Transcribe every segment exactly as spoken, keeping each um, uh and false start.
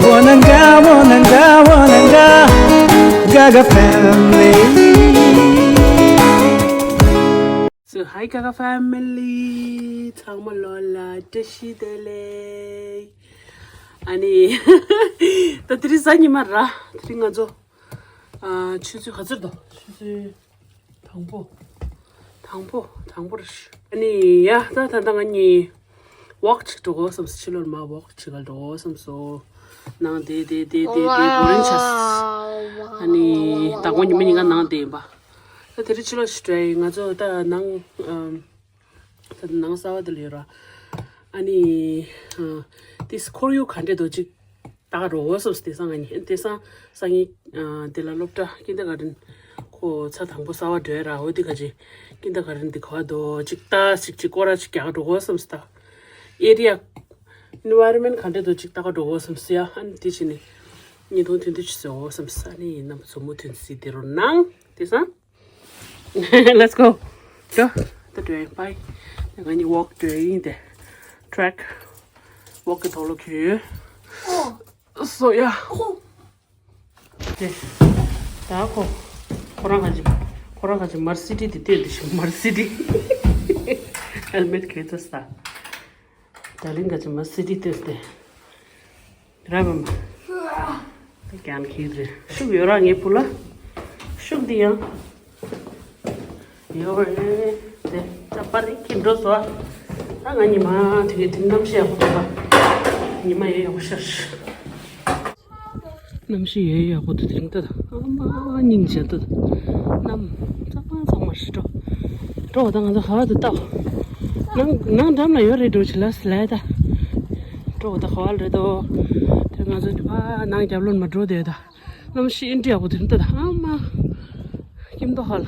Wananga, wananga, wananga, Gaga family. So, hi Gaga family. ཚང་མ་ལོ་ལ་བཀྲ་ཤིས་བདེ་ལེགས། ཨ་ནི། ད་དེ་རིང་གཟའ་ཉི་མ་ར། དེ་རིང་ང་ཚོ། ཨ། ཆུ་ཚོད་ག་ཚོད་འདུག་ཆུ་ཚོད། དང་པོ། དང་པོ། དང་པོ་རེད། ཨ་ནི་ཡ། ད་ད་ད་ང་གཉིས་ཝོག་ཅིག་འགྲོ་དགོས་བསམ་སོང་། ཕྱི་ལོགས་མར་ཝོག་ཅིག་འགྲོ་དགོས་བསམ་སོང་། ནང་བསྡད་བསྡད་བསྡད་བསྡད་བསྡད་བོ་རིང་ཆགས་སོང་། ཨ་ནི་ཟླ་ངོ་ཉི་མ་ཉིན་གང་ནང་བསྡད་ཡིན་པ། ད་དེ་རིང་ཕྱི་ལོགས་ཤིག་འགྲོ་ཡ་ཡིན། ང་ཚོ་ད་ནང་ཨམ། ད་ནང་གསར་པ་དེ་ལ་ཡོད་ར། ཨ་ནི། ཨ། དེ་ཁོར་ཡུག་ག་འདྲས་འདུག་ཅིག་ལྟ་ག་འགྲོ་དགོས་བསམ་སོང་། དེང་སང་ང་གཉིས། དེང་སང་སང་ཉིན། ཨ། དེ་ལ་སློབ་གྲྭ་ཀིན་ཌར་གྷར་ཊན་ཁོ་ཚ་དང་པོ་གསར་པ་འགྲོ་ཡ་ར། འོ་དེ་ག་ཅིག་ཀིན་ཌར་གྷར་ཊན་དེ་ག་པར་འདུག་ཅིག་ལྟ་ཅིག་ཅིག་སྐོར་ར་ཅིག་རྒྱག་ག་འགྲོ་དགོས་བསམ་སོང་། ད་ཨེ་རི་ཡ་ཨེན་ཝའི་རོན་མེན་ཊི་ག་འདྲས་འདུག་ཅིག་ལྟ་ག་འགྲོ་དགོས་བསམ་སོང་ཡ། ཨ་ནི་དེ་བྱས་ནས་བརྙན་ཐུང་ཐུང་ཐུང་ཅིག་བཟོ་དགོས་བསམ་སོང་། ཨ་ནི་རྣམ་པ་ཚོ་མུ་མཐུད་གཟིགས་བསྡད་རོགས་གནང་། དེང་སང་། Let's go. Go. The train. Bye. ང་གཉིས་ཝོག་འགྲོ་ཡིན་ཏེ། ཊེག་ཝོག་གི་ཐོག་ལ་འཁྱེར་ཡོད། སོ་ཡ། དེ། ད་ཁོ། ཁོ་རང་ག་ཅིག་ཁོ་རང་ག་ཅིག་མར་སི་ཌི་དེ་བལྟས་འདུག་ཤག་མར་སི་ཌི། ཧེལ་མེཊ་གྱོན་ཚར་སོང་། ད་ལིང་ག་ཅིག་མར་སི་ཌི་བལྟས་ཏེ། ར་བ་མ། དེ་ཀྱང་ཁྱེར་རེད། ཤུགས་ཡོད་ར་ངའི་བུ་ལ། ཤུགས་འདི་ཡང་། ཡོད་རེད། དེ་ད་པར་རིག་གི་འགྲོ་སོ། ད་ང་ཉི་མ་དེ་གའི་དེ་གནམ་གཤིས་ཡག་པོ་འདུག་པ། ཉི་མ་ཡོད་ཡག་པོ་ཤར། གནམ་གཤིས་ཡོད་ཡག་པོ་འདུག་དེ་རིང་ད། ཨ་མ་སྙིང་རྗེ་འདུག་གནམ་གཙང་མ་གཙང་མ་ཞིག་འགྲོ། འགྲོ་ད་ང་ཚོ་ཧ་དུ་ལྟ། ནང་ནང་འགྲམ་ལ་ཡོད་རེད་འགྲོ་ཆི་ལ་སི་ལ་ད། འགྲོ་ད་ཧ་ལ་རེད་དོ། དེ་ང་ཚོ་ཕ་ནང་རྒྱབ་ལོན་མ་འགྲོ་དེ་ད། གནམ་གཤིས་ཨིན་ཏྲི་ཡག་པོ་དེ་རིང་ད་ཨ་མ། སྐྱིད་མདོག་ཧ་ལ།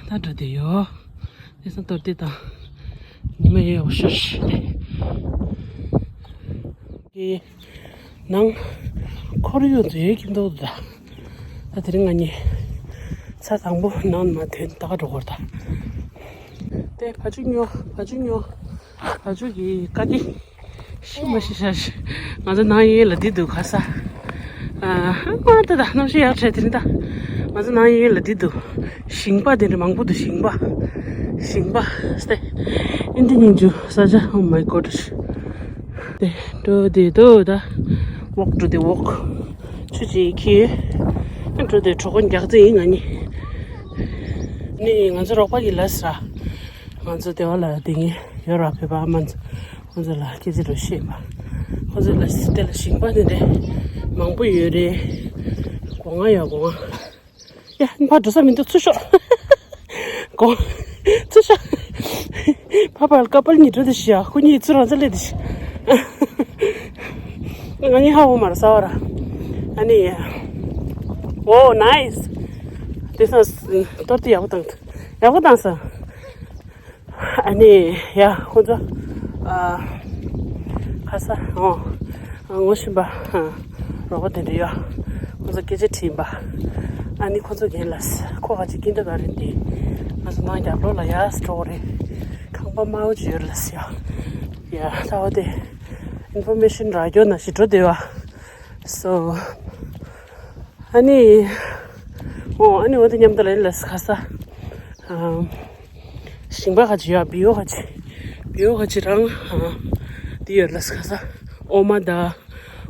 ད་འགྲོ་དེ་ཡོད། དེ་སང་གཏོར་དེ་དང་། ཉི་མ་ཡོད་ཡག་པོ་ཤར་ཤར་དེ། ནང་ཁོར་ཡུག་འདི་ཡོད་ཀྱི་འདུག་ད། ད་དེ་རིང་ང་གཉིས་ཚ་དང་པོ་ནང་མ་ཐོན་ད་ག་འགྲོ་གོ་ད། དེ་བ་ཕྱུགས་ཉོ། བ་ཕྱུགས་ཉོ། བ་ཕྱུགས་ཀྱི་ཀ་ཏི་ཤི་མ་ཤི་ཤ་ཤི། ང་ཚོ་ནང་ཡན་ལ་འདི་འདུག་ག་ས། ཨ་མ་ད་ད་གནམ་གཤིས་ཡག་བྱས་དེ་རིང་ད། ང་ཚོ་ནང་ཡན་ལ་འདི་འདུག་ཞིང་པ་དེ་འདྲ་མང་པོ་འདུག་ཞིང་པ། ཞིང་པ་སྟེ། ཨིན་དི་སྙིང་རྗེ་ས་ཆ། Oh my God. དེ་འགྲོ་དེ་དོ་ད། ཝོག་འགྲོ་དེ་ཝོག་ཆུ་ཅིག་ཁྱེར། འགྲོ་དེ་གྲོགས་པོ་རྒྱག་རྩིས་ཡིན་ང་གཉིས། ནི་ང་ཚོ་རོགས་པ་གི་ལ་ས། ང་ཚོ་དེ་བ་ལ་དེ་ངས་ཡོད་ར་བོད་པ་ཨ་མ་ཚོ། ཁོང་ཚོ་ལ་སྐད་ཆ་རོ་བཤད་པ། ཁོང་ཚོ་ལ་དེ་ལ་ཞིང་པ་དེ་འདྲ་མང་པོ་ཡོད་རེད། སྒོ་ང་ཡ་སྒོ་ང་། ཡ་ཕར་འགྲོ་ས་མི་འདུག་ཚུར་ཤོག་སྒོ། ཚུར་ཤོག་ཕ་ཕ་ལ་ཀ་པལ་གཉིས་འགྲོ་དེ་ཤི་ཡ། ཁོ་གཉིས་ཚུར་རང་ཚ་ལེ་དེ་ཤི། ང་གཉིས་ཧ་འོ་མར་ཟ་བ་ར། ཨ་ནི། Oh, nice. དེ་སང་གཏོར་དེ་ཡག་པོ་བཏང་། ཡག་པོ་བཏང་ས། ཨ་ནི་ཡ་ཁོང་ཚོ། ཨ། ཁ་ས་ཨོ། ངོ་ཤེས་པ། ཨ། རོགས་པ་དེ་འདྲ་ཡོད། ཁོང་ཚོ་སྐད་ཆ་དྲིས་པ། ཨ་ནི་ཁོང་ཚོ་རྒན་ལགས། ཁོ་ཁ་ཅིག་ཀིན་ཌར་གྷར་ཊན་དེ། ང་ཚོ་ནང་རྒྱབ་ལོགས་ལ་ཡར་འགྲོ་དགོས་རེད། ཁང་པ་དམར་པོ་ཅིག་ཡོད་ལགས་ཡ། ཡ་ད་འོ་དེ། ཨིན་ཕོར་མེ་ཤན་རག་རྒྱུ་ན་ཞིག་འགྲོ་བསྡད་པ། སོ། ཨ་ནི། འོ་ཨ་ནི་འོ་དེ་མཉམ་དུ་ལ་ཡིན་ལ་ཁ་ས། ཨམ། ཞིང་པ་ཁ་ཅིག་ཡོད། བི་ཡོ་ཁ་ཅིག་བི་ཡོ་ཁ་ཅིག་རང་། ཨ། འདི་ཡོད་ལ་ཁ་ས། འོ་མ་དང་།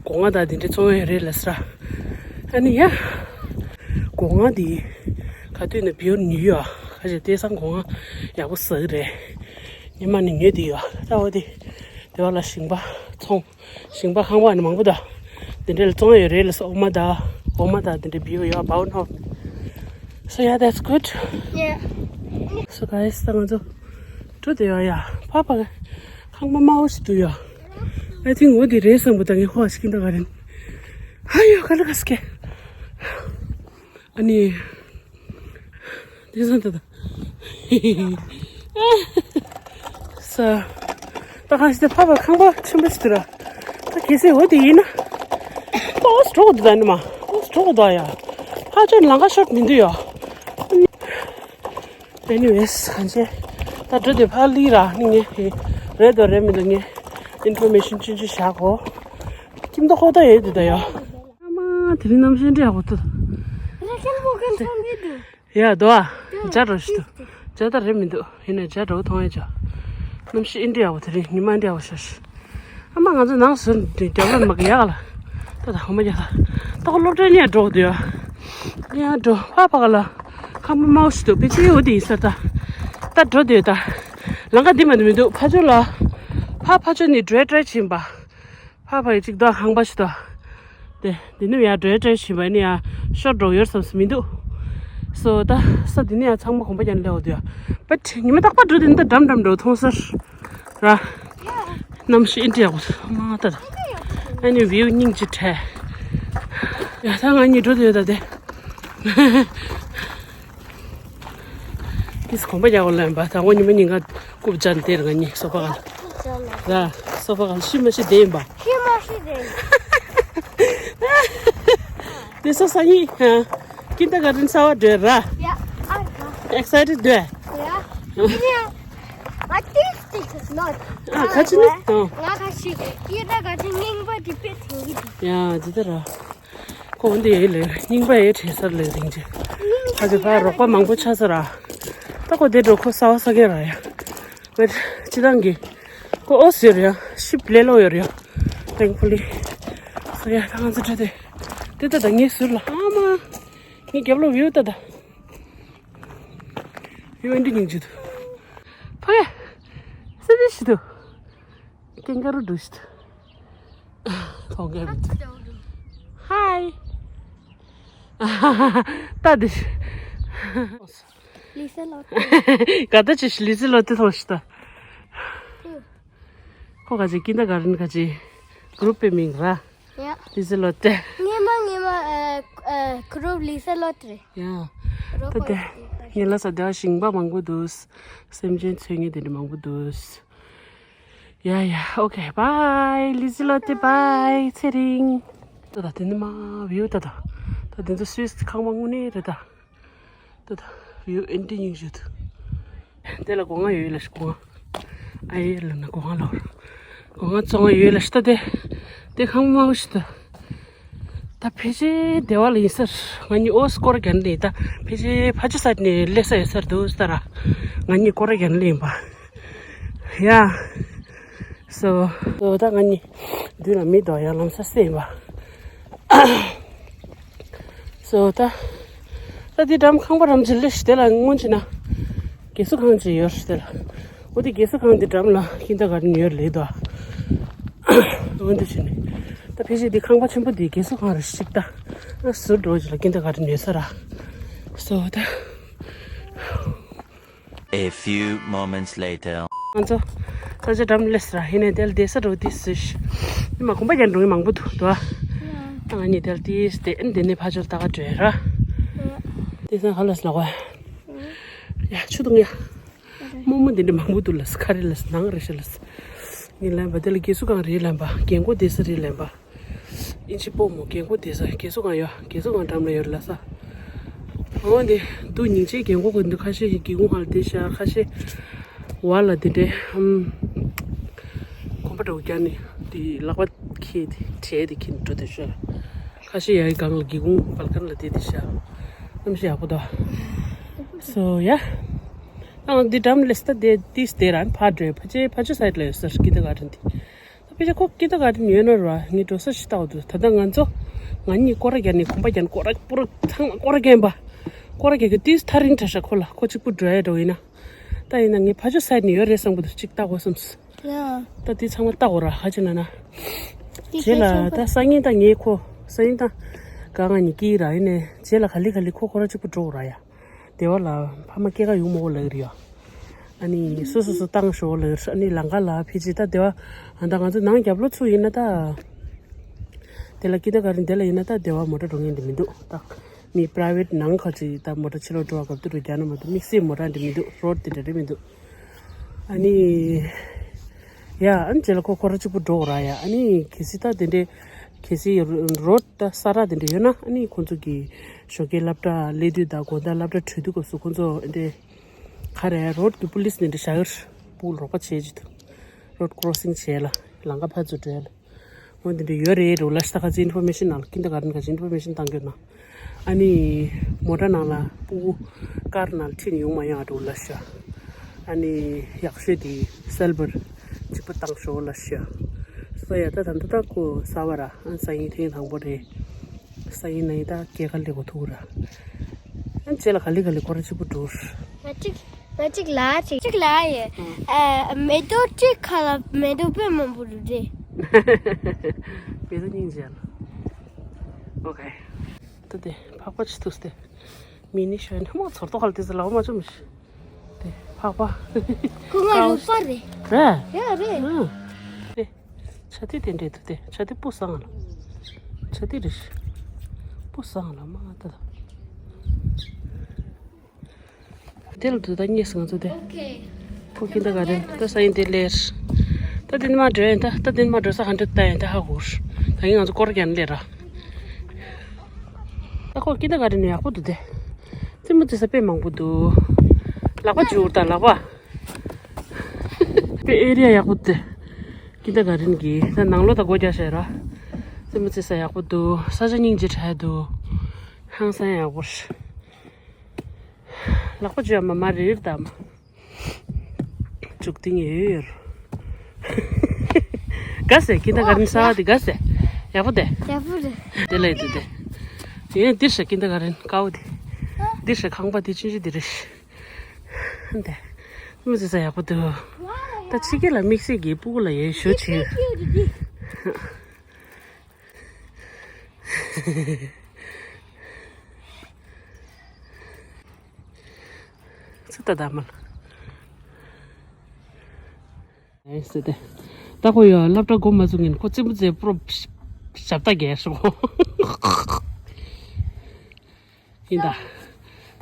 སྒོ་ང་དང་དེ་འདྲ་བཙོང་ཡ་རེད་ལ་ས། ཨ་ནི་ཡ། སྒོ་ང་དེ། ག་དུས་ནས་བི་ཡོ་ཉོས་ཡོད། ཁ་ཅིག་དེང་སང་སྒོ་ང་ཡག་པོ་ཟ་གི་རེད། ཉི་མ་ནས་ཉོས་དེ་ཡོད། ད་འོ་དེ། དེ་བ་ལ་ཞིང་པ་ཚོང་། ཞིང་པ་ཁང་པ་ནི་མང་པོ་དང་། དེ་འདྲ་ལ་བཙོང་ཡ་ཡོད་རེད་ལ་ས། འོ་མ་དང་། འོ་མ་དང་དེ་འདྲ་བི་ཡོ་ཡོད། བའུ་ནོ། So yeah, that's good. Yeah. So guys, ད་ང་ཚོ་འགྲོ་དེ་ཡོད་ཡ། ཕ་ཕ་ཁང་པ་དམར་པོ་ཞིག་འདུག་ཡ། I think འོ་དེ་རེད་བསམ་པ་ད་ངས་ཧོ་ཨ་ཤི་ཀིན་ཌར་གྷར་ཊན། ཧ་ཡོ་ཁ་ལ་ཁ་སྐད། ཨ་ནི། དེ་སང་ད་ད། ས། ད་ག་ཞིག་ད་ཕ་ཕ་ཁང་པ་ཆེན་པོ་ཞིག་འདུག་ར། ད་གལ་སྲིད་འོ་དེ་ཡིན་ན། ད་འོ་སི་འགྲོ་དགོས་འདུག་ད་ནི་མ། འོ་སི་འགྲོ་དགོས་འདུག་ཡ། ཕ་ཅོན་ལང་ཀ་ཤོར་མི་འདུག་ཡ། Anyways གང་ཅི། ད་འགྲོ་དེ་ཕ་ལི་ར་ནི་ངས་རེད་དོ་རེད་མི་འདུག་ངས། ཨིན་ཕོར་མེ་ཤན་ཆུང་ཆུང་བཞག་གོ། ཁྱིམ་ཐོག་ཁོ་ཐག་ཡོད་དེ་ད་ཡ། ཨ་མ་དེ་རིང་གནམ་གཤིས་འདྲ་ཡག་པོ་འདུག་ར་ཁན་པོ་ཁན་ཚང་གི་འདུག་ཡ་དོ་ཨ། ཇ་འགྲོ་ཞིག་འདུག་ཇ་ད་རེད་མི་འདུག་ཡིན་ནའི་ཇ་འགྲོ་མཐོང་ཡ་ཇ། གནམ་གཤིས་ཨིན་འདྲ་ཡག་པོ་དེ་རིང་ཉི་མ་འདྲ་ཡག་པོ་ཤར་ཤག་ཨ་མ་ང་ཚོ་ནང་སོན་དུ་རྒྱབ་ལ་མ་གི་ཡག་ལ། ད་ད་ཧོ་མ་རྒྱག་ད། ད་ཁོ་སློབ་གྲྭའི་གནས་འགྲོ་གི་འདུག་ཡ། གནས་འགྲོ་ཕ་ཕ་ག་ལ། ཁ་མོ་མའོ་ཞིག་འདུག་པེ་ཅི་འོ་དེ་ཡིན་ས་ད། ད་འགྲོ་འདུག་ད། ལང་ཀ་འདི་མ་འདི་མི་འདུག་ཕ་ཆོ་ལ། ཕ་ཕ་ཆོ་ནི་འགྲོའི་ཏྲའི་ཕྱིན་པ། ཕ་ཕ་ཡི་གཅིག་ཏུ་ཁང་པ་ཞིག་ཏུ། དེ་འདི་ནི་ཡང་འགྲོའི་ཏྲའི་ཕྱིན་པ་ནི་ཡང་ཤོར་འགྲོ་ཡོད་བསམ་སུ་མི་འདུག་སོ་ད་ས་འདི་ནི་ཡང་ཚང་མ་གོམ་པ་རྒྱག་ནས་སླེབས་འོ་དུ་ཡ། པ་ཆེ་ཉི་མ་རྟག་པར་འགྲོ་དེ་ནི་ད་འགྲམ་འགྲམ་འགྲོ་མཐོང་སར། ར། གནམ་གཤིས་ཨིན་ཏྲི་ཡག་པོ་མ་ད་ད། ཨ་ནི་བིའུ་སྙིང་རྗེ་ཁྲལ། ཡ་ད་ང་གཉིས་འགྲོ་དུ་ཡོད་ད་དེ། ཏིས་གོམ་པ་རྒྱག་གོ་ལེན་པ་དང་པོ་ཉི་མ་ཉིན་ག་རྐུབ་ཅན་དེར་ང་གཉིས་སོ་ཕ་ག་ལ། ར་སོ་ཕ་ག་ལ་ཤི་མ་ཤི་དེ་ཡིན་པ། ཤི་མ་ཤི་དེ་ཡིན། དེ་སོ་ས་ཡིན། ཀིན་ཏ་ག་ཏན་གསར་པ་འགྲོ་ར། ཡ་ཨ་ཁ། Excited འགྲོ། ཡ། ཡ། But this thing is not. ཨ་ཁ་ཅི་ནི། ང་ཁ་ཤི་ཀིན་ཏ་ག་ཏན་རྙིང་པ་དེ་དཔེ་དེང་གི་དེ། ཡ་ཇི་ལྟར་ར། ཁོ་འོན་ཏེ་ཡོད་ལེ་རྙིང་པ་ཡོད་བྲེལ་སར་ལེ་རིང་ཅི། ཁ་ཅིག་ཕར་རོགས་པ་མང་པོ་ཆགས་ས་ར། ད་ཁོ་དེ་འགྲོ་ཁོ་ས་བ་ས་གེ་ར་ཡ། ཁོ་སྤྱི་བཏང་གི། ཁོ་ཨོ་ཟེར་ཡ་ཤིབ་ལེ་ལོ་ཡོད་ཡ། Thankfully སོ་ཡ་ད་ང་ཚོ་འགྲོ་དེ། དེ་ད་ད་ངའི་ཟུར་ལ་ཨ་མ། ངའི་རྒྱབ་ལོ་བིའུ་ད་ད། བིའུ་འདི་སྙིང་རྗེ་འདུག་ཕ་གི། སེ་དེ་ཞིག་འདུག་ཀེང་ཀ་རུ་འདུག་ཤི། ཐོག་གེ་མི་འདུག་ཧའི། ད་འདི། ལི་སེ་ལོ། ག་ད་ཅི་ལི་སེ་ལོ་ཏི་ཐོག་ཤི་ད། ཁོ་ག་ཅི་ཀིན་ཏ་ག་རན་ག་ཅི། གུ་རུབ་པའི་མིང་ར། ཡ། ལི་སེ་ལོ་ཏི། ངེ་མ་ངེ་མ་ཨ་ཨ་གུ་རུབ་ལི་སེ་ལོ་ཏི་རེད། ཡ། ད་དེ། ངེ་ལ་ས་དེ་ཞིང་པ་མང་པོ་འདུག་སེམས་ཅན་འཚོལ་མཁན་དེ་འདྲ་མང་པོ་འདུག་ཡ་ཡ། ཨོ་ཁེ། བའི། ལི་ཛི་ལོ་ཏི་བའི། ཚེ་རིང་། ད་ད་དེ་ནི་མ་བིའུ་ད་ད། ད་དེ་ཚོ་སུད་སི་ཁང་པ་དངོས་གནས་རེད་ད། ད་ད་བིའུ་ཨེ་འདྲ་སྙིང་རྗེ་འདུག་དེ་ལ་སྒོ་ང་ཡོད་ལ་སྒོ་ང་། ཨ་ཡེ་ལ་ན་སྒོ་ང་ལ། སྒོ་ང་བཙོང་ང་ཡོད་ལ་ཤི་ད་དེ། དེ་ཁང་པ་མང་པོ་ཤི་ད། ད་ཕལ་ཆེར་སྡེ་བ་ལ་ཡིན་སར་ང་གཉིས་ཨོ་སྐོར་རྒྱག་ནས་ད་ཕལ་ཆེར་ཕ་ཆུ་སར་ནས་སླེབས་ས་ཡོད་སར་འདུག་ས་ར། ང་གཉིས་སྐོར་རྒྱག་ནས་ཡིན་པ། ཡ། སོ། སོ་ད་ང་གཉིས་མདུན་ལ་མི་འདུག་ཡ་ལམ་ས་སེ་ཡིན་པ། སོ་ད། ད་འདི་འགྲམ་ཁང་པ་རམ་ཅི་ལེ་ཤི་དེ་ལ་སྔོན་ཅི་ན། རྒས་གསོ་ཁང་ཅི་ཡོད་ཤི་དེ་ལ། འོ་དེ་རྒས་གསོ་ཁང་འདི་འགྲམ་ལ་ཀིན་ཏ་ག་རན་ཡོད་ལེ་དོ། འོ་འདི་ཅི་ནི། ད་ཕལ་ཆེར་འདི་ཁང་པ་ཆེན་པོ་འདི་རྒས་གསོ་ཁང་རེ་ཞིག་ད། ཨ་ཟུར་འགྲོ་ཅི་ལ་ཀིན་ཏ་ག་རན་ཡོད་ས་ར། སོ་ད། A few moments later. ང་ཚོ་ས་ཆ་འགྲམ་སླེབས་ར་ཡིན་ནའི་དེ་ལ་བསྡད་ས་འགྲོ་དེ་སུ་ཤི། ཨ་མ་གོམ་པ་རྒྱག་འགྲོ་མཁན་མང་པོ་འདུག་དོ། ཨ་ང་གཉིས་དེ་ལ་དེ་བསྡད་ཨ་འདི་ནས་ཕ་ཆོར་ལྟ་ག་འགྲོ་ཡ་ར། དེ་སང་ཧ་ལ་སི་ལ་གོ་ཡ། ཆུ་དུང་ཡ། རྨོ་མོ་འདི་འདྲ་མང་པོ་འདུག་ལ་སི་ཁ་རེ་ལ་སི་ནང་རེ་ཤ་ལ་སི། ངས་ལན་པ་དེ་ལ་རྒས་གསོ་ཁང་རེད་ལན་པ་རྒན་གོག་བསྡད་ས་རེད་ལན་པ། ཨིན་ཇི་སྤོ་མོ་རྒན་གོག་བསྡད་ས་རྒས་གསོ་ཁང་ཡོད་རྒས་གསོ་ཁང་འགྲམ་ལ་ཡོད་ལ་ས། འོ་འདི་འདུག་སྙིང་རྗེ་རྒན་གོག་གི་འདུག་ཁ་ཤས་ཤིག་སྒེའུ་ཁུང་ཧ་ལ་བསྡད་ཤག་ཁ་ཤས་བ་ལ་དེ་འདྲའི་ཧམ། གོམ་པ་འགྲོ་རྒྱག་ནི་དེ་ལག་པ་ཁྱེར་དེ་བྲེལ་དེ་ཁྱེར་འགྲོ་དེ་ཤོད། ཁ་ཤས་ཡ་ཡི་སྒང་ལ་སྒེའུ་ཁུང་བལ་ཀན་ལ་བསྡད་དེ་ཤག་གནམ་གཤིས་ཡག་པོ་འདུག་སོ་ཡ། ཨང་འདི་འགྲམ་ལས་སྟ་དེ་ཏིས་དེ་ར་ཕར་འགྲོ་ཕ་ཆེ་ཕ་ཆེ་སའིད་ལ་ཡོད་ས་ཀིན་ཏ་ག་རན་དེ། ད་ཕལ་ཆེར་ཁོ་ཀིན་ཏ་ག་རན་ཡོད་ན་ར་ངས་འགྲོ་ས་ཞིག་བལྟ་འོ་འདུག་ད་ལྟ་ང་ཚོ་ང་གཉིས་སྐོར་ར་རྒྱག་ནས་གོམ་པ་རྒྱག་ནས་སྐོར་ར་པུ་ར་ཚང་མ་སྐོར་ར་རྒྱག་པ། སྐོར་ར་རྒྱག་གི་ཏིས་ཐག་རིང་དྲགས་ཤག་ཁོ་ལ་ཁོ་གཅིག་པུ་འགྲོ་ཡ་འགྲོ་ཡིན་ན། ད་ཡིན་ན་ངས་ཕ་ཆོ་སའིད་ནས་ཡོད་རེད་བསམ་གི་འདུག་གཅིག་བལྟ་དགོས་བསམས། ཡ། ད་དེ་ཚང་མ་བལྟ་དགོས་ར་ཧ་ཅི་ན་ན། དེ་རྗེས་ལ་ད་སང་ཉིན་ད་ངས་ཁོ་སང་ཉིན་ད་ག་ང་གཉིས་ཀྱིས་ར་ཡིན་ནས་རྗེས་ལ་ག་ལེ་ག་ལེ་ཁོ་ཁོ་ར་གཅིག་པུ་འགྲོ་དགོས་ར་ཡ། སྡེ་བ་ལ་ཕ་མ་སྐྱེལ་ག་ཡོང་མ་དགོས་ལབ་ཀྱི་རེད་ཡ། ཨ་ནི་སོ་སོ་སོ་བཏང་ཤོག་ལབ་ཀྱི་རེད། ཨ་ནི་ལམ་ཁ་ལ་ཕལ་ཆེར་ད་སྡེ་བ་ཨ་ད་ང་ཚོ་ནང་རྒྱབ་ལོགས་ཚུར་ཡིན་ན་ད། དེ་ལ་ཀིན་ཏ་ག་རན་དེ་ལ་ཡིན་ན་ད་སྡེ་བ་མོ་ཊ་འགྲོ་མཁན་དེ་མི་འདུག་ད་མི་པ་རའི་ཝེ་ཊི་ནང་ཁ་ཅིག་ད་མོ་ཊ་ཕྱི་ལོགས་འགྲོ་བ་སྐབས་དུ་འགྲོ་རྒྱག་ན་མ་གཏོགས་དམིགས་བསལ་མོ་ཊ་འདི་མི་འདུག་རོ་ཌི་དེ་འདྲ་རེད་མི་འདུག་ཨ་ནི། ཡ་ཨ་ནི་རྗེས་ལ་ཁོ་ཁོ་ར་གཅིག་པུ་འགྲོ་དགོས་ར་ཡ། ཨ་ནི་གལ་སྲིད་ད་དེ་འདྲའི་གལ་སྲིད་རོ་ཌི་ད་གསར་པ་དེ་འདྲ་ཡོད་ན་ཨ་ནི་ཁོང་ཚོ་གི་ཞོགས་ཀའི་སློབ་གྲྭ་སླེབས་དུས་དང་དགོང་དག་སློབ་གྲྭ་གྲོལ་དུས་སྐབས་སུ་ཁོང་ཚོ་དེ་ག་རེ་རོ་ཌི་གི་པུ་ལིས་དེ་འདྲ་བཞག་གི་རེད། སྤུ་རོགས་པ་བྱེད་ཀྱི་འདུག་རོ་ཌི་ཀོ་རོ་སིང་བྱེད་ལ། ལམ་ཁ་ཕར་ཚུར་འགྲོ་ཡ་ལ། འོ་འདི་འདྲ་ཡོད་རེད་འགྲོ་ལ་ཤ་ཁ་ཚི་ཨིན་ཕོར་མེ་ཤིན་ནང་ལ་ཀིན་ཌར་གྷར་ཌན་ག་ཅི་ཨིན་ཕོར་མེ་ཤིན་བཏང་གི་ཡོད་ན། ཨ་ནི་མོ་ཊ་ནང་ལ་སྤུ་གུ་ཀར་ནང་ལ་ཁྲིད་ནས་ཡོང་མ་ཡོང་འགྲོ་ལ་ཤ། ཨ་ནི་ཡག་ཤོས་དེ་སེལ་བར་གཅིག་པ་བཏང་ཤོག་ལ་ཤ། སོ་ཡ་ད་ད་ད་ད་ཁོ་ས་བ་ར་ཨ་ས་ཡིན་ཐེངས་དང་པོ་རེད། ས་ཡིན་ན་ཡིན་ད་སྐྱེ་ཁ་ལེགས་པོ་ཐུག་ར། ཨ་རྗེས་ལ་ག་ལེ་ག་ལེ་སྐོར་གཅིག་པུ་འགྲོ། ང་གཅིག་ང་གཅིག་ལ་གཅིག་གཅིག་ལ་ཡེ། ཨ་མེ་ཏོག་གཅིག་ཁ་ལ་མེ་ཏོག་དཔེ་མང་པོ་འདུག་དེ། མེ་ཏོག་སྙིང་རྗེ་ལ། ཨོ་ཁེ། ད་དེ་ཕག་པ་ཅི་ཐུག་སྟེ། མི་ནི་ཤོན་མོ་ཚོར་ཏོ་ཧལ་དེ་ཟེར་ལའོ་མ་ཅོ་མི་ཤི། དེ་ཕག་པ། ཁོ་ང་རུ་པ་རེད། རེད། ཡ་རེད། ཨ། དེ། ཆ་དེ་དེ་འདྲས་འདུག་དེ་ཆ་དེ་སྤུ་བཟང་ལ། ཆ་དེ་རེད། སྤུ་བཟང་ལ་མ་ད་ད། དེ་ལ་འདུག་ད་གཉིས་སུ་ང་ཚོ་དེ། ཨོ་ཁེ། ཕུ་ཀིན་ད་ག་རེ་ད་ས་ཡིན་དེ་ལེར། ད་དེ་ནི་མ་འགྲོ་ཡིན་ད་ད་དེ་ནི་མ་འགྲོ་ས་ཧན་ཌེ་ད་ཡིན་ད་ཧ་གོ། ད་ཡིན་ང་ཚོ་སྐོར་རྒྱག་ནི་ལེར་ར། ད་ཁོ་ཀིན་ད་ག་རེ་ནི་ཡག་པོ་འདུག་དེ། རྩེད་མོ་རྩེ་ས་དཔེ་མང་པོ་འདུག་ལག་པ་འཇུར་དང་ལག་པ། དཔེ་ཨེ་རི་ཡ་ཡག་པོ་འདུག་ཀིན་ད་ག་རིན་གྱི་ད་ནང་ལོ་ད་སྒོ་རྒྱག་བྱས་ར། རྩེད་མོ་རྩེ་ས་ཡག་པོ་འདུག་ས་ཆ་སྙིང་རྗེ་དྲགས་འདུག་ཧང་སང་ཡག་པོ་རེད། ལག་པ་འཇུ་ཡ་མ་མ་རེད་དམ། འཇུག་སྟེང་ཡོད་ཡོད། དགའ་སེ་ཀིན་ད་ག་རིན་ས་བ་དེ་དགའ་སེ། ཡག་པོ་དེ། ཡག་པོ་རེད། དེ་ལ་ཡོད་དེ་དེ། ཡིན་འདིར་ཤ་ཀིན་ད་ག་རིན་དཀའ་བོ་དེ། འདིར་ཤ་ཁང་པ་དེ་ཆུང་ཆུང་དེ་རེད། འདི། མི་ཚེ་ས་ཡག་པོ་འདུག་ད་ཕྱི་རྒྱལ་ལ་དམིགས་བསལ་གྱི་སྤུ་གུ་ལ་ཡའི་ཞོ་བྱེད། ཚུ་ད་ད་མ་ལ། ཨེ་སི་ཏེ། ད་ཁོ་ཡོད་སློབ་གྲྭ་འགོ་མ་བཙུགས་ངན་ཁོ་རྩེད་མོ་རྩེ་པྲོ་ཞབས་ཏ་རྒྱལ་སོང་། ཡིན་ད།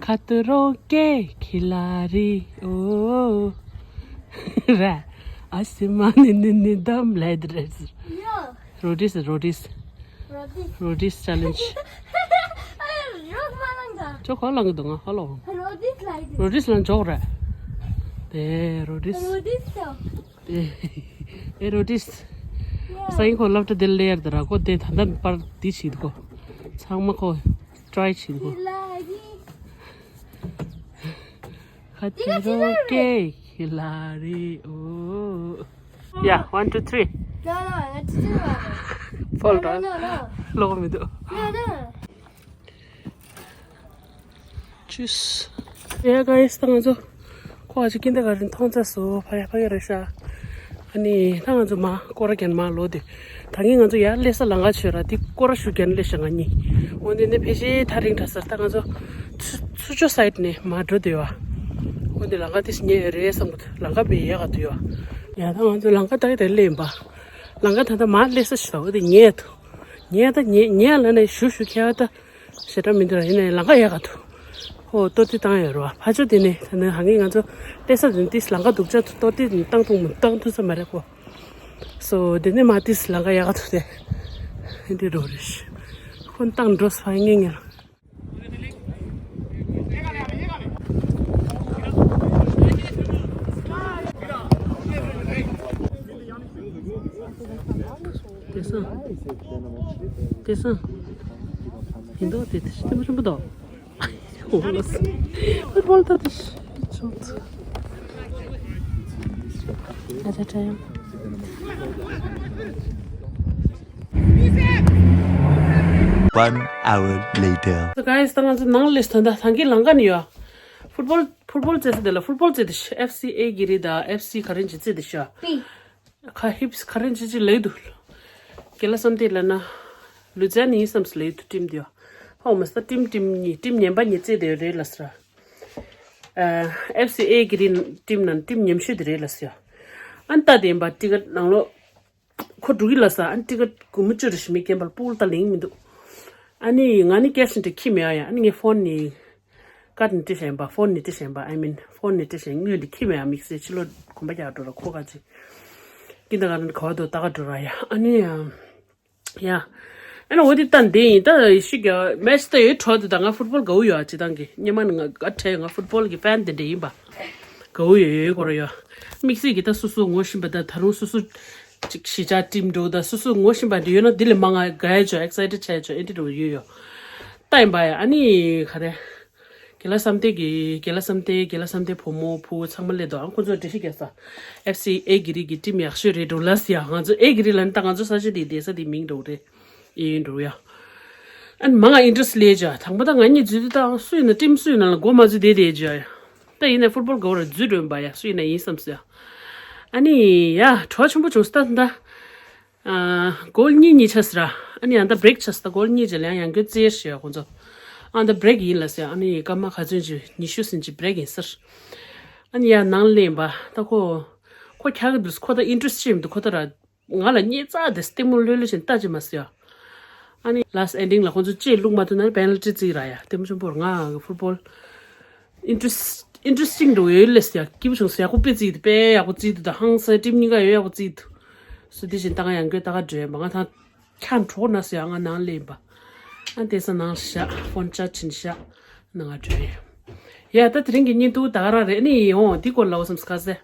ཁ་ཏུ་རོ་ཀེ་ཁི་ལ་རི་ཨོ། ར། ཨ་སི་མ་ནི་ནི་ནི་དམ་ལེ་དི་རེ་སི། ཡ། རོ་ཏིས་རོ་ཏིས། རོ་ཏིས། རོ་ཏིས་ཅ་ལེན་ཇི། ཨ་རོ་མ་ལང་ག་ཅོ་ཁོ་ལང་གི་འདུག་ང་ཧ་ལོ། རོ་ཏིས་ལ་ཡི་རོ་ཏིས་ལང་ཇོག་ར། དེ་རོ་ཏིས། རོ་ཏིས་ཅོ། ཨེ་རོ་ཏིས། ཡ། སང་ཉིན་ཁོ་སློབ་གྲྭ་དེ་ལེར་དེ་ར་ཁོ་དེ་ད་ལྟ་པར་འདི་བྱེད་དགོ་ཚང་མ་ཁོ་ཊྲའི་བྱེད་དགོ་ཁི་ལ་རི། ཁ་ཏི་རོ་ཀེ་ཁི་ལ་རི་ཨོ། Yeah, one, two, three. No, no, that's too hard. ཕོལ་ད། No, no, no, no. ལོག་མི་འདུག No, no. Juice. Yeah, guys, ད་ང་ཚོ་ཁོ་ཨ་ཅེ་ཀིན་ད་ག་རིན་མཐོང་ཚར་སོང་། ཕ་ཡ་ཕ་གི་རེད་ཤག་ཨ་ནི་ད་ང་ཚོ་མ་སྐོར་ར་རྒྱན་མ་ལོ་དེ། ད་གིན་ང་ཚོ་ཡར་སླེབས་ས་ལམ་ཁ་ཆོད་ར་དེ་སྐོར་ར་ཞུ་རྒྱན་སླེབས་ཤག་ང་གཉིས། འོ་དེ་ནས་ཕལ་ཆེར་ཐག་རིང་དྲགས་ས་རེད། ད་ང་ཚོ་ཚུ་ཚུར་ཕྱོགས་སའིཌ་ནས་མར་འགྲོ་བསྡད་ཡོད། འོ་དེ་ལམ་ཁ་དེ་ཉེ་རེད་བསམ་གི་འདུག་ལམ་ཁ་དཔེ་ཡག་ག་འདུག་ཡོད། ཡ་ད་ང་ཚོ་ལམ་ཁ་ད་གི་དེ་སླེབས་ཡིན་པ། ལམ་ཁ་ད་ལྟ་མར་སླེབས་ས་ཞིག་ད་འོ་དེ་ཉེ་འདུག་ཉེ་ད་ཉེ་ཉེ་ལ་ནས་ཞུ་ཞུ་ཁྱེར་བ་ད། ཞེ་དྲག་མི་འདུག་ར་ཡིན་ནའི་ལམ་ཁ་ཡག་ག་འདུག་ཧོ་ཏོ་ཏི་བཏང་ཡོད་རེད་བ། ཕ་ཆོ་དེ་ནས་ད་ནི་ཧ་ངེས་ང་ཚོ་སླེབས་ས་དེ་ནས་ཏིས་ལམ་ཁ་སྡུག་ཅག་ཏོ་ཏི་བཏང་ཐུབ་མི་བཏང་ཐུབ་ས་མ་རེད་གོ་སོ་དེ་ནས་མ་ཏིས་ལམ་ཁ་ཡག་ག་འདུག་སྟེ། འདི་འགྲོ་རེད། ཁོ་བཏང་འགྲོ་ས་ཧ་ངེས་ངེས་ལ། དེ་སང་། དེ་སང་། ཡིན་མདོག་དེ་དེ་ཤི་དེ་མི་རིན་པོ་འདུག་ཨོ་ལོ་སི། ཕུཊ་བོལ་ད་དེ་ཤི་ཆོག་ཨ་ཅག་ཡང་། One hour later. So guys, ད་ང་ཚོ་ནང་སླེབས་ཐོན་ད་ཐང་གི་ལམ་ཁ་ནས་ཡོད། ཕུཊ་བོལ་ཕུཊ་བོལ་རྩེ་ས་དེ་ལ་ཕུཊ་བོལ་རྩེ་དེ་ཤི་ཨེཕ་སི་ཨེ་གི་རི་དང་ཨེཕ་སི་ག་རེ་འཇི་རྩེ་དེ་ཤི། ཁ་ཧིབ་སི་ག་རེ་འཇི་ཅི་ལེ་དུ། རྒན་ལགས་བསམ་སྟེ་ལབ་ན། ལུ་ཛན་ནི་ཡིན་བསམ་སི་ལེ་དུ་ཊིམ་དེ་ཡོད། ཧོ་མ་སི་ཊིམ་ཊིམ་གཉིས་ཊིམ་ངན་པ་གཉིས་རྩེ་དེ་རེད་ལ་སི་ར། ཨེཕ་སི་ཨེ་གི་རི་ཊིམ་ནང་ཊིམ་ཉམས་ཤོས་དེ་རེད་ལ་སི་ཡ། ཨན་ཏ་དེ་ཡིན་པ་ཊི་ཀེ་ཊི་ནང་ལོགས། ཁོ་འགྲོ་གི་ལ་ས་ཨ་ནི་ཊི་ཀེ་ཊི་སྒོར་མོ་བཅུ་རེ་ཞིག་མི་སྐྱེན་པར་སྤུག་ལ་ལེན་མི་འདུག་ཨ་ནི་ང་ནི་ཀེ་ཤི་འདྲ་ཁྱི་མེད་ཨ་ཡ། ཨ་ནི་ངས་ཕོན་ནི་ཀར་ནི་སྤྲད་བཞག་ཡིན་པ། ཕོན་ནི་སྤྲད་བཞག་ཡིན་པ། ཨའི་མིན་ཕོན་ནི་སྤྲད་བཞག་དངུལ་འདི་ཁྱི་མེད་ཨ། དམིགས་བསལ་ཕྱི་ལོགས་གོམ་པ་རྒྱག་འགྲོ་ར་ཁོ་ག་ཅིག་ཀི་འདི་ག་ར་ནི་ག་བ་དོ་ལྟ་ག་འགྲོ་ར་ཡ། ཨ་ནི་ཡ། ཡ། ཨ་ནི་འོ་དེ་ལྟ་འདི་ཡིན་ད་ཤི་ག་མེ་ཆི་ད་ཡོད་འཕྲོ་དེ་ད་ང་ཕུཊ་བོལ་དགའ་བོ་ཡོད་ཨ། ཅི་ད་གི་སྙེ་མ་ནི་ང་ག་ཁྲེ་ང་ཕུཊ་བོལ་གི་ཕན་དེ་འདྲ་ཡིན་པ། དགའ་བོ་ཡོད་ཡོད་ཁོ་ར་ཡོད། དམིགས་བསལ་གི་ད་སོ་སོ་ངོ་ཤེས་པ་ད་ད་རུང་སོ་སོ། ཅིག་གཞིས་ཆགས་ཊིམ་འགྲོ་དང་སོ་སོ་ངོ་ཤེས་པ་འདྲ་ཡོད་ན་འདི་ལས་མང་ང་དགའ་ཡ་ཅོ་ཨེག་སའི་ཊེཌ་ཆགས་ཡ་ཅོ་ཨེ་འདྲ་འགྲོ་ཡོད་ཡོད། ད་ཡིན་པ་ཡ་ཨ་ནི་ག་རེ། རྒན་ལགས་བསམ་གཏན་གྱི་རྒན་ལགས་བསམ་གཏན་རྒན་ལགས་བསམ་གཏན་བུ་མོ་བུ་ཚང་མ་སླེབས་འདུག་ཨ་ཁོང་ཚོ་འགྲེལ་བཤད་རྒྱག་ས། ཨེཕ་སི་ཨེ་གི་རི་གི་ཊིམ་ཡག་ཤོས་རེད་འགྲོ་ལབ་ཟེར་ཡ། ང་ཚོ་ཨེ་གི་རི་ལབ་ན་ད་ང་ཚོ་ས་ཆ་འདི་བསྡད་ས་འདི་མིང་འགྲོ་རེད། ཨེ་འགྲོ་ཡ། ཨ་ནི་མང་ང་ཨིན་ཊི་རེ་སི་ཊི་སླེབས་ཅོ། དང་པོ་ད་ང་གཉིས་འཛུལ་དུས་ད་སུ་ཡིན་ན་ཊིམ་སུ་ཡིན་ན་ལ་མགོ་མ་འཛུལ་བསྡད་བསྡད་ཅོ་ཡ། ད་ཡིན་ན་ཕུཊ་བོལ་དགའ་བོ་ར་འཛུལ་འགྲོ་ཡིན་པ་ཡ་སུ་ཡིན་ན་ཡིན་བསམ་སོ་ཡ། ཨ་ནི་ཡ་བྲོ་བ་ཆེན་པོ་བྱུང་སྟབས་ད། ཨ། གོལ་གཉིས་གཉིས་ཆགས་ཟེར། ཨ་ནི་ཡང་ད་བྷི་རེག་ཆགས་ཟེར། གོལ་གཉིས་ཅིག་ལ་ཡང་ཡང་སྐྱོན་བཙལ་ཞེས་ཁོང་ཚོ། ཨ་ད་བྷི་རེག་ཡིན་ལ་ཟེར། ཨ་ནི་སྐར་མ་ག་ཚོད་ཅིག་ཉི་ཤུ་ཟིན་ཅིག་བྷི་རེག་ཡིན་ཟེར། ཨ་ནི་ཡང་ནང་སླེབས་པ་ད་ཁོ། ཁོ་ཁྱག་གི་འདུག་ཁོ་ད་ཨིན་ཊི་རེ་སི་ཊི་ཅིག་མི་འདུག་ཁོ་ད་ར། ང་ལ་སྙད་བཙག་དེ་ལྟད་མོ་ལྷོད་ལྷོད་བྱས་ལྟ་ཅི་མ་ཟེར། ཨ་ནི་ལཱ་སི་ཊི་ཨེན་ཌིང་ལ་ཁོང་ཚོ་ཅེས་བླུག་མ་ཐུབ་ན་པེ་ནལ་ཊི་བརྩི་ར་ཡ། ལྟད་མོ་ཆེན་པོར་ང་གི་ཕུཊ་བོལ། ཨིན་ཊི་རེ་སི་ཊི་ཨིན་ཊི་རེ་སི་ཊིང་འགྲོ་ཡོད་ལས་ཡག་སྐྱིད་པོ་བྱུང་སོང་། ཡག་པོ་དཔེ་བརྩིས་འདུག་དཔེ་ཡག་པོ་བརྩིས་འདུག་ད་ཧང་སང་ཊིམ་གཉིས་ཀ་ཡོད་ཡག་པོ་བརྩིས་འདུག་སུ་དེ་བཞིན་ད་ང་ཡང་སྐྱོ་ད་ག་འགྲོ་ཡ་མ་ང་ཐང་ཁྱང་གྲོགས་ན་སུ་ཡང་ང་ནང་སླེབས་པ། ཨ་དེ་ས་ནང་བཞག་ཕོན་ཆ་ཕྱིན་བཞག་ནང་ང་འགྲོ་ཡ། ཡ་ད་དེ་རིང་གི་བརྙན་ཐུང་ད་ག་རང་རེད། ཨ་ནི་ཡོང་འདི་སྐོར་ལ་འོ་བསམ་སྐར་ཟེར།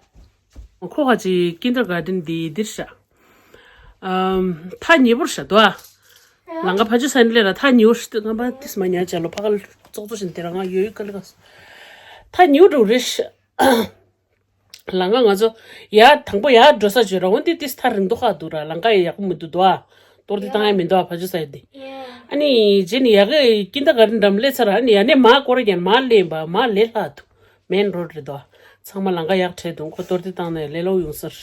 ཁོ་ཁ་ཅིག་ཀིན་ཌར་གྷར་ཌེན་འདི་འདིར་བཞག་ཨམ། ཐག་ཉེ་པོར་བཞག་འདུག་ཨ། ལམ་ཁ་ཕ་ཆུ་སན་ལེ་ལ་ཐག་ཉེ་པོ་ཞིག་ང་པ་ཏིས་མ་ཉར་བྱ་ལོ་ཕ་ག་ཙོག་ཙོ་བཞིན་དེ་ར་ང་ཡོད་ཡོད་ཀ་ལི་ཀ་སོ། ཐག་ཉེ་པོ་འགྲོ་རེ་ཤ། ལམ་ཁ་ང་ཚོ་ཡར་དང་པོ་ཡར་འགྲོ་ས་བརྗོད་ར་འོན་ཏེ་ཏིས་ཐག་རིང་དོ་ཁ་འདུག་ར་ལམ་ཁ་ཡི་ཡག་པོ་མི་འདུག་འདུག་ཨ། གཏོར་དེ་བཏང་ཡ་མི་འདུག་ཨ་ཕ་ཆུ་ས་ཡི་དེ། ཨ་ནི་རྗེས་ནི་ཡ་གི་ཀིན་ཌར་གྷར་ཌེན་འགྲམ་སླེབས་ཚར་ཨ་ནི་ཡ་ནས་མ་སྐོར་རྒྱན་མ་སླེབས་པ་མ་ལས་ལྷག་འདུག་མེན་རོ་ཌི་རེད་དོ། ཚང་མ་ལམ་ཁ་ཡག་བྲལ་འདུག་ཁོ་གཏོར་དེ་བཏང་ནས་ལས་སླ་པོ་ཡོང་སར།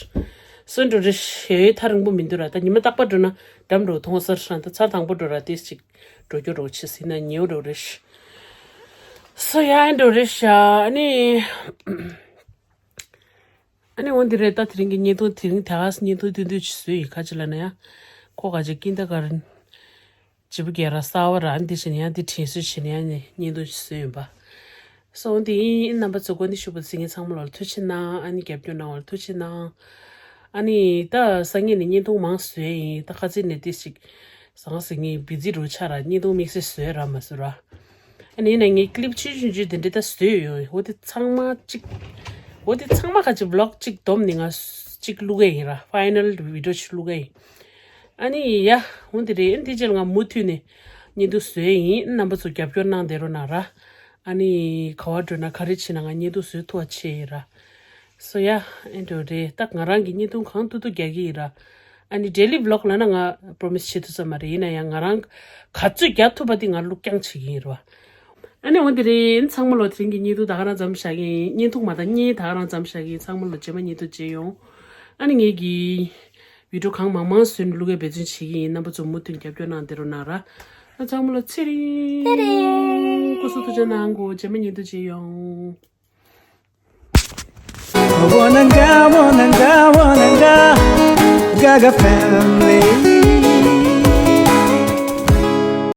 སོན་འགྲོ་རེ་ཞེས་ཐག་རིང་པོ་མི་འདུག་ར་ད་ཉི་མ་རྟག་པར་འགྲོ་ན་འགྲམ་འགྲོ་མཐོང་སར་ཧྲན་ད་ཚར་དང་པོ་འགྲོ་ར་ཏིས་ཅིག་འགྲོ་རྒྱུ་རོ་ཆེ་སྲིད་ན་ཉེའུ་འགྲོ་རེ་ཤ། སོ་ཡ་འགྲོ་རེ་ཤ་ཨ་ནི། ཨ་ནི་འོན་ཏེ་རེད་ད་དེ་རིང་གི་བརྙན་ཐུང་དེ་རིང་ད་ག་སེ་བརྙན་ཐུང་བསྟུན་བསྟུན་ཅིག་བཟོས་ཡིན་ཁ་ཅིག་ལ་ན་ཡ། ཁོ་ཁ་ཅིག་ཀིན་ཌར་གྷར་ཌེན། བྱིས་པ་སྒེར་ར་གསར་བ་ར་འདི་བྱས་ནས་ཡང་འདི་དྲན་གསོ་བྱས་ནས་ཡང་ནས་བརྙན་ཐུང་ཞིག་བཟོས་ཡིན་པ། སོང་དེ་ཡིན་རྣམ་པ་ཚོ་གོ་འདི་ཞུ་བ་ཟིན་མཁན་ཚང་མ་ལོར་ཐུགས་ཆེ་གནང་ཨ་ནི་རྒྱབ་སྐྱོར་གནང་བར་ཐུགས་ཆེ་གནང་། ཨ་ནི་ད་སང་ཉིན་ནས་བརྙན་ཐུང་མང་བཟོས་ཡིན་ད་ཁ་ཚིག་ནས་ཏི་ཞིག་ཟང་ཟིང་ངེ་བི་ཛི་རུ་ཆ་ར་བརྙན་ཐུང་དམིགས་བསལ་བཟོས་ར་མ་བཟོས་ར། ཨ་ནི་ཡིན་ན་ངས་ཀི་ལིབ་ཆུང་ཆུང་ཆུང་དེ་འདྲ་ད་བཟོས་ཡོད་འོ་དེ་ཚང་མ་གཅིག་འོ་དེ་ཚང་མ་ཁ་ཅིག་བི་ལོག་གཅིག་བསྡོམས་ནས་ང་གཅིག་བླུག་གི་ཡིན་ར་ཕའི་ནལ་བི་ཌི་ཡོ་ཅིག་བླུག་གི་ཡིན། ཨ་ནི་ཡ། འོ་འདི་རེད། འདི་རྗེས་ལ་ང་མུ་མཐུད་ནས་བརྙན་ཐུང་བཟོས་ཡིན། རྣམ་པ་ཚོ་རྒྱབ་སྐྱོར་གནང་བསྡད་རོགས་གནང་ར། ཨ་ནི་ག་བ་འགྲོ་ན་ག་རེ་བྱེད་ན་ང་བརྙན་ཐུང་བཟོས་ཐུབ་པ་བྱས་ཡིན་ར། སོ་ཡ། ཨེ་འགྲོ་རེད་ད་ང་རང་གི་བརྙན་ཐུང་གང་ཐུབ་ཐུབ་རྒྱག་གི་ཡིན་ར། ཨ་ནི་ཌེ་ལི་བི་ལོག་ལབ་ན་ང་པོ་རོ་མི་སི་བྱེད་ཐུབ་ས་མ་རེད་ཡིན་ན་ཡང་ང་རང་ག་ཚོད་རྒྱག་ཐུབ་པ་དེ་ང་བླུགས་རྐྱང་བྱེད་ཀྱི་ཡིན་ར། ཨ་ནི་འོ་འདི་རེད། ཚང་མ་ལོ་དེ་རིང་གི་བརྙན་ཐུང་ད་ག་རང་ཙམ་བཞག་གི་ཡིན། བརྙན་ཐུང་མ་ད་བརྙན་ད་ག་རང་ཙམ་བཞག་གི་ཡིན། ཚང་མ་ལོ་རྗེས་མ་བརྙན་ཐུང་མཇལ་ཡོང་། ཨ་ནི་ངེད་ཀྱི་བི་ཌི་ཡོ་གང་མང་མང་བཟོས་ནས་བླུག་ཡས་འབད་བརྩོན་བྱེད་ཀྱི་ཡིན། རྣམ་པ་ཚོ་མུ་མཐུད་རྒྱབ་སྐྱོར་གནང་བསྡད་རོགས་གནང་ར། ཨ་ཚང་མ་ལོ་ཚེ་རིང་། ཚེ་རིང་། སྐུ་གཟུགས་ཐུགས་ཅག་གནང་གོ་རྗེས་མ་བརྙན་ཐུང་མཇལ་ཡོང་། Wananga, wananga, wananga, Gaga family.